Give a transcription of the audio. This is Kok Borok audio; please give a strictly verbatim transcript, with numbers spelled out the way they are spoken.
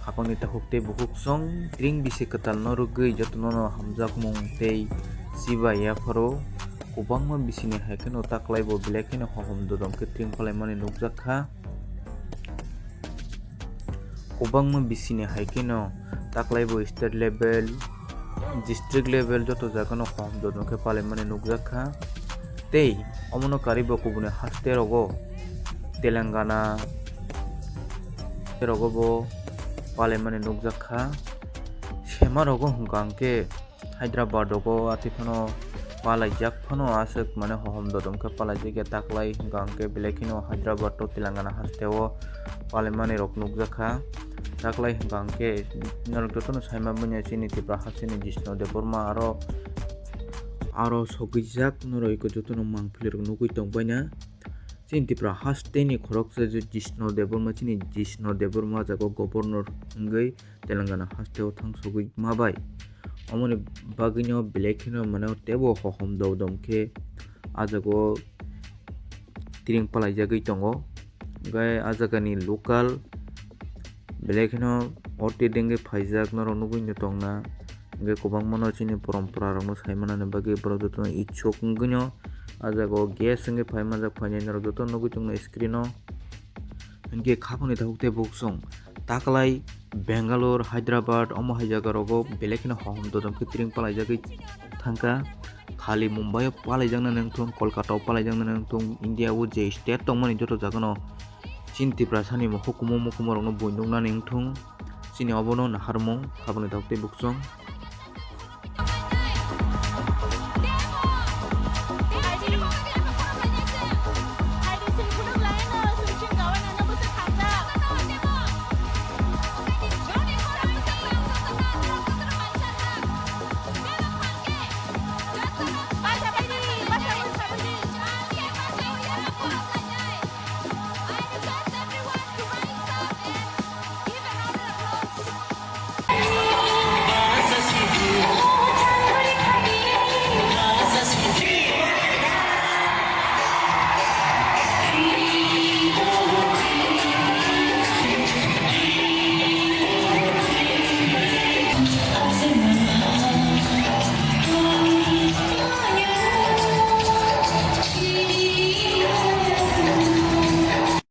Hapangni takhuk tei bukhuk song tring bisi kwtalno rwgwi jotono no hamjakmung tei chibai yapharo. Kwbangma bisini hai kheno taklai bo belai kheno hohom dodom khe tring palaimani nukjak kha. Kwbangma bisini hai kheno taklai bo state level, district level joto jagano hohom dodom khe palaimani nukjak kha. Tei omono karwi bo kubuni haste rogo Telangana rogo bo palaimani nukjak kha. Sema rogo hwnkha hwnkhe Hyderabad rogo atwi phano palaijak phano aswk mane hohom dodom khe palaijak ya taklai hwnkha hwnkhe belai kheno Hyderabad to Telangana haste o palaimani rok nukjak kha. Taklai hwnkha hwnkhe norok jotono saima manya chini Tripura hasteni Jishnu Debbarma aro aro sogwijak norok eko jotono mangpili rok nugwi tongbaina. Chini Tripura hasteni khoroksa je Jishnu Debbarma, chini Jishnu Debbarma jago governor wngwi Telangana hasteo thangsogwi ma bai. Omoni bagwino belai kheno mane teibo hohom dodom khe ah jago tring palaijagwi tongo. Hwnkhe ah jagani local belai kheno orti dengwi phaijak norok nugwi no tongna. Hwnkhe kwbangmano chini porompora rokno saimanani bagwi borok jotono ichuk wngwino ah jagao guest wngwi phai manjak phainai norok jotono nugwi tongno screen o. Hwnkhe khapangni takhuk tei bukhuk song taklai Bangalore, Hyderabad omo hai jaga rogo belai kheno hohom dodom khe tring palaijagwi thangkha. Khali Mumbai o palaijaknani wngthung, Kolkata o palaijaknani wngthung, India o je state tongmani joto jagano chini Tiprasani hukumu mukumu rokno buinuknani wngthung. Chini obono naharmung khapangni takhuk tei bukhuk song.